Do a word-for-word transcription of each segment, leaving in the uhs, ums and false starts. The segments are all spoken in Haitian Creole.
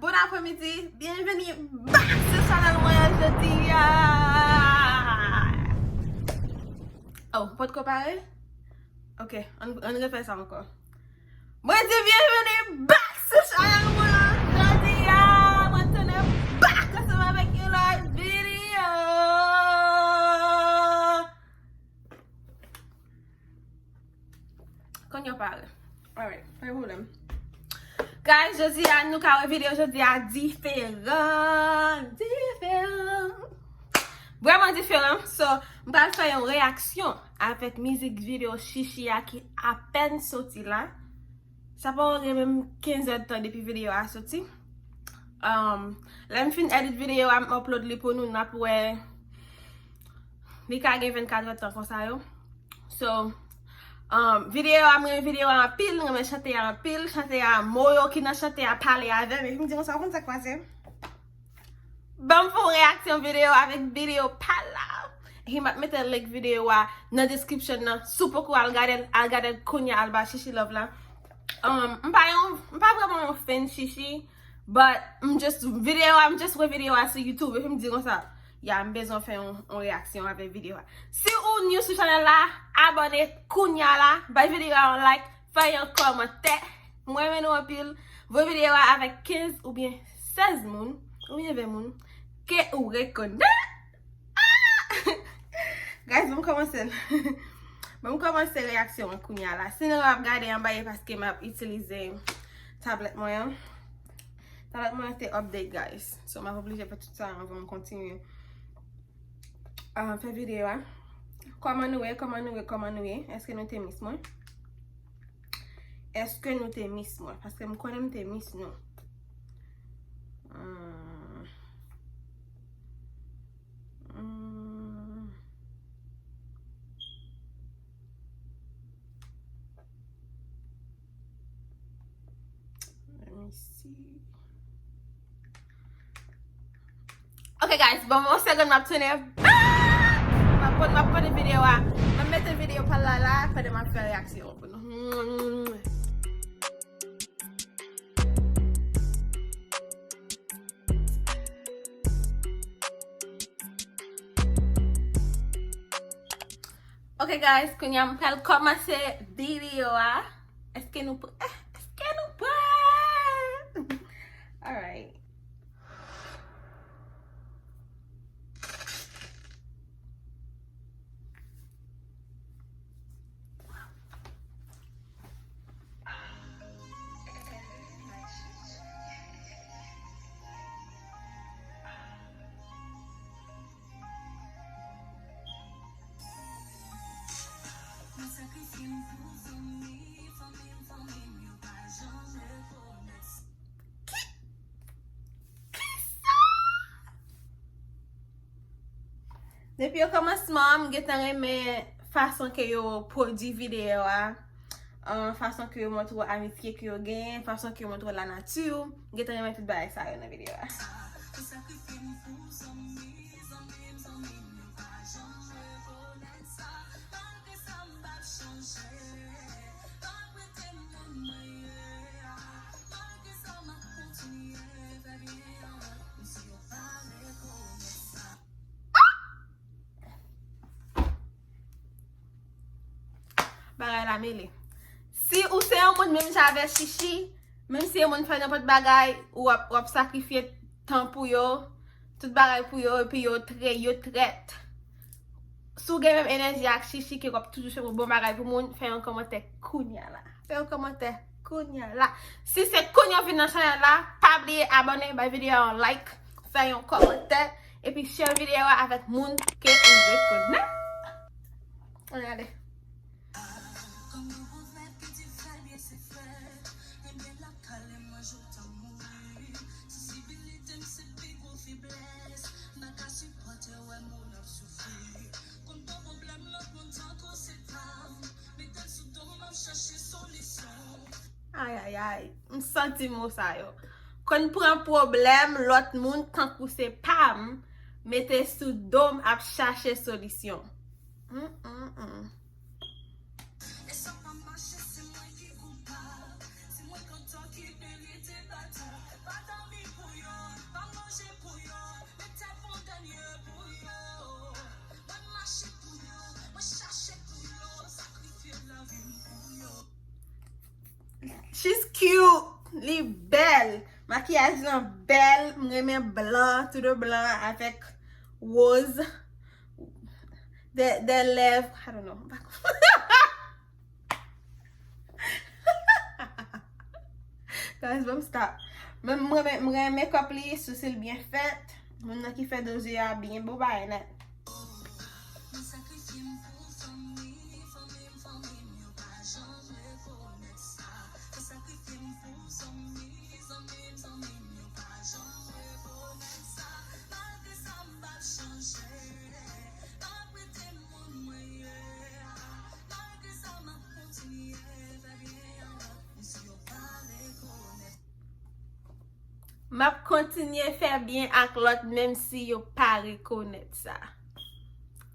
Bon apremidi, byenveni back sou chanèl mwen an jodi a. Oh, potko pare? Ok, ann, ann refè sa ankò. Mwen di byenveni back sou chanèl mwen an jodi a. Mwen tounen back ansanm avèk yon lòt videyo. Kounye a pare. Alright, pa gen pwoblèm. Guys, jodi a nou ka wè videyo jodi a diferan. Diferan. Vrèman diferan. So, m pral fè yon reyaksyon avèk mizik videyo Chichi a ki apèn soti la. Sa pa gen menm kenz è tan depi videyo a soti. Um, lè m fin edit videyo a, m upload li pou nou, n ap wè. Li ka gen vennkat è tan konsa yo. So, um, videyo a, mwen renmen videyo a anpil, mwen renmen chante a anpil, chante a, mo yo ki nan chante a pale avè m, epi m di konsa, ou konn sa k pase? Ban m fè yon reyaksyon videyo avèk videyo pa la. Epi m ap mete link videyo a nan description nan. Si w poko al gade l, al gade l kounye a, al ba Chichi love la. Um, m pa yon, m pa vrèman yon fan Chichi, but m just, videyo a, m just wè videyo a sou YouTube, epi m di konsa, ya, m bezwen fè yon, yon reyaksyon avèk videyo a. Si ou new sou chanèl la, abòne kounye a la, bay videyo a yon like, fè yon kòmantè. Mwen renmen nou anpil. Voye videyo a avèk kenz oubyen sèz moun, oubyen ven moun, ke ou rekonèt. Ah! Guys, ban m kòmanse. Ban m kòmanse reyaksyon an kounye a la. Sinon, w ap gade anba e paske m ap itilize tablèt mwen an. Tablèt mwen an te update, guys. So, m ap oblije fè tout sa anvan m kontinye, ah, fè videyo a. Kòman nou ye? Kòman nou ye? Kòman nou ye? Èske nou te miss mwen? Èske nou te miss mwen? Paske m konnen m te miss nou. Hmm. Hmm. Let me see. Ok, guys, bon, bon, segonn m ap tounen. Ah! M ap pote, m ap pote videyo a. M ap mete videyo pa la la, pandan m ap fè reyaksyon pou nou. Ok, guys, kounye a m pral kòmanse videyo a. Èske nou prè? Èske nou prè? Alright. Kisa? Depi okòmansman, m gentan renmen fason ke yo pwodui videyo a, ah, fason ke yo montre w amitye ke yo genyen, fason ke yo montre w lanati. M gentan renmen tout bagay sa yo nan videyo a. Bagay la mele. Si ou se yon moun menm jan avè Chichi, menm si yon moun fè nenpòt bagay, ou ap, w ap sakrifye tan pou yo, tout bagay pou yo, epi yo trè, yo trèt. Si w gen menm enèji ak Chichi, ke w ap toujou chèche bon bagay pou moun, fè yon kòmantè kounye a la. Fè yon kòmantè kounye a la. Si se kounye a w vin nan chanèl la, pa bliye abòne, bay videyo a yon like, fè yon kòmantè, epi share videyo a avèk moun ke ou rekonèt. Ann ale. Ay, ay, ay, m santi mo sa yo. Konn pran pwoblèm lòt moun tankou se pa m, mete sou do m ap chache solisyon. Mm, mm, mm. E sa pa mache, se mwen ki koupab. Se mwen k antò ki merite baton. Pa dòmi, She's cute. Li bèl. Makiyaj lan bèl. M renmen blan, tout de blan avèk woz. De, de lèv, I don't know. Guys, bon, stop. Men m renmen, m renmen makeup li, sousi l byen fèt. Moun nan ki fè do zye a byen bo bagay nèt. M ap kontinye fè byen ak lòt, menm si yo pa rekonèt sa.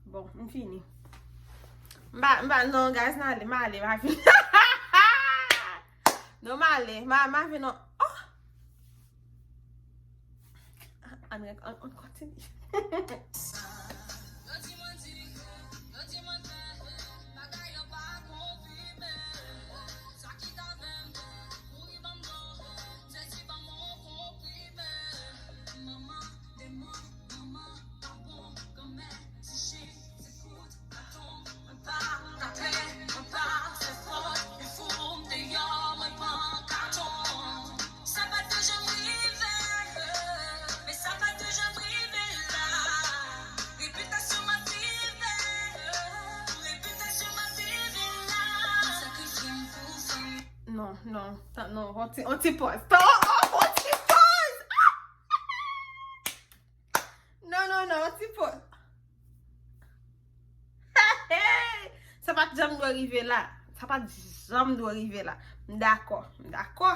Bon, m fini. M pa, m pa, non, guys, m ale, m ale, m a fini. Non, m ale, m a, m a fini, non. Oh! Ann, ann, ann kontinye. Non, non, non, on ti, on ti pòz. On ti pòz. Non, non, non, on ti pòz. Sa pa t janm dwe rive la. Sa pa t janm dwe rive la. M dakò. M dakò.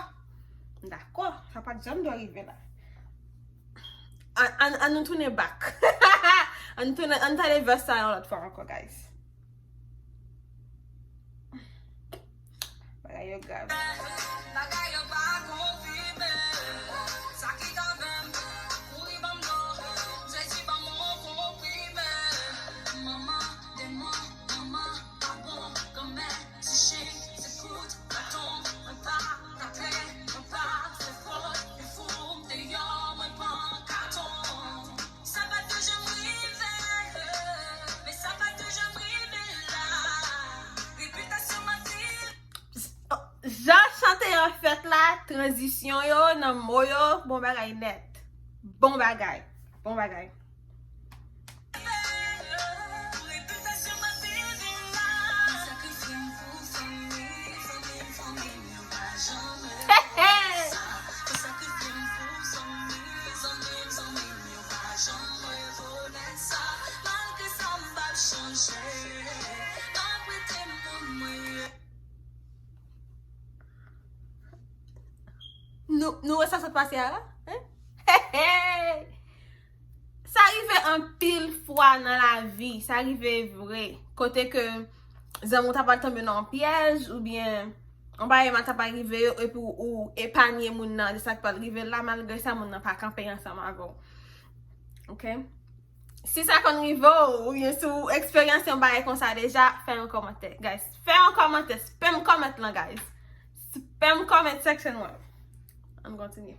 M dakò. Sa pa t janm dwe rive la. An, an, an nou tounen back. An nou tounen, an tande verse sa yon lòt fwa ankò, guys. Bagay yo grav. Jan chante an fèt la, tranzisyon yo, nan mo yo, bon bagay nèt. Bon bagay. Bon bagay. Nou, nou wè sa k sot pase a la? Hein? Sa rive anpil fwa nan lavi, sa rive vre. Kote ke zanmi w ta pral tonbe nan yon pyèj, oubyen yon bagay mal ta pral rive yo, epi w, ou epanye moun nan de sa k pral rive l la, malgre sa, moun nan pa kanpe ansanm avè w. Ok? Si sa konn rive w, oubyen si w eksperyanse yon bagay konsa deja, fè yon kòmantè, guys. Fè yon kòmantè, spam comment lan, guys. Spam comment section mwen. Ann kontinye.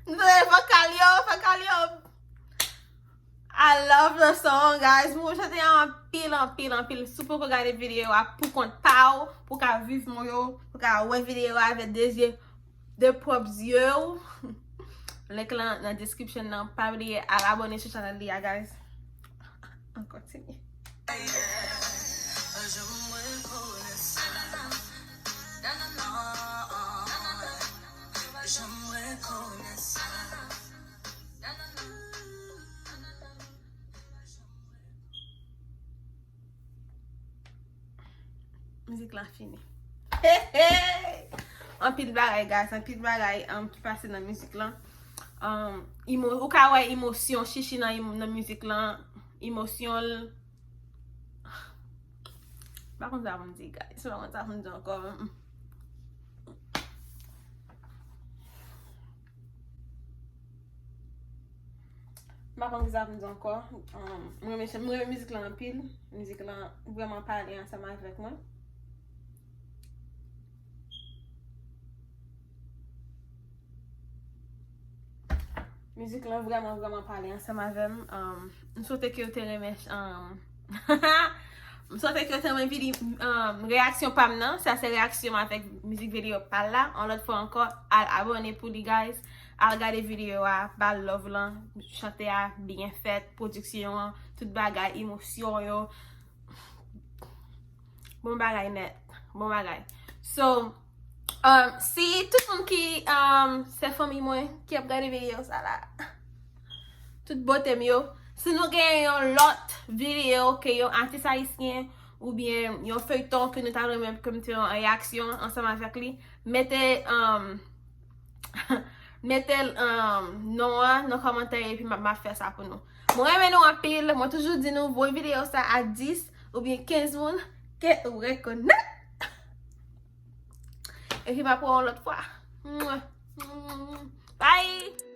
Nou tande vokal yo, vokal yo. I love the song, guys. Mo yo chante anpil, anpil, anpil. Si w poko gade videyo a pou kont pa w, pou w ka viv mo yo, pou w ka wè videyo a avèk de zye, de pwòp zye w. Link lan nan description nan. Pa bliye al abòne sou channel li a, guys. Ann kontinye. Mizik lan fini. Hey, hey! Anpil bagay, guys, anpil bagay um, ki pase nan mizik lan. Um, emo, ou ka wè emosyon Chichi nan, emo- nan mizik lan. Emosyon l. M pa konn sa pou m di, guys. M pa konn sa pou m di ankò. M pa konn kisa pou m di ankò. Um, mwen renmen, mwen renmen mizik lan anpil. Mizik lan vrèman pale ansanm avèk mwen. Mizik lan vrèman, vrèman pale ansanm avè m. Um, m swete ke w te renmen um, m swete ke w te renmen vini um, reyaksyon pa m nan. Sa se reyaksyon m avèk mizik videyo pa l la. Yon lòt fwa ankò, al abòne pou li, guys. Al gade videyo a, ba l love lan. Chante a byen fèt, pwodiksyon an, tout bagay, emosyon yo. Bon bagay nèt. Bon bagay. So, um, si tout moun ki um, se fanmi mwen ki ap gade videyo sa la, tout bote m yo, si nou gen yon lòt videyo ke yon atis ayisyen oubyen yon feyton ke nou ta renmen ke m te yon reyaksyon ansanm avèk li, mete um, mete um, non an nan kòmantè epi m ap fè sa pou nou. Mwen renmen nou anpil. Mwen toujou di nou voye videyo sa a dis oubyen kenz moun ke ou rekonèt. Epi m ap wè w yon lòt fwa. Bye!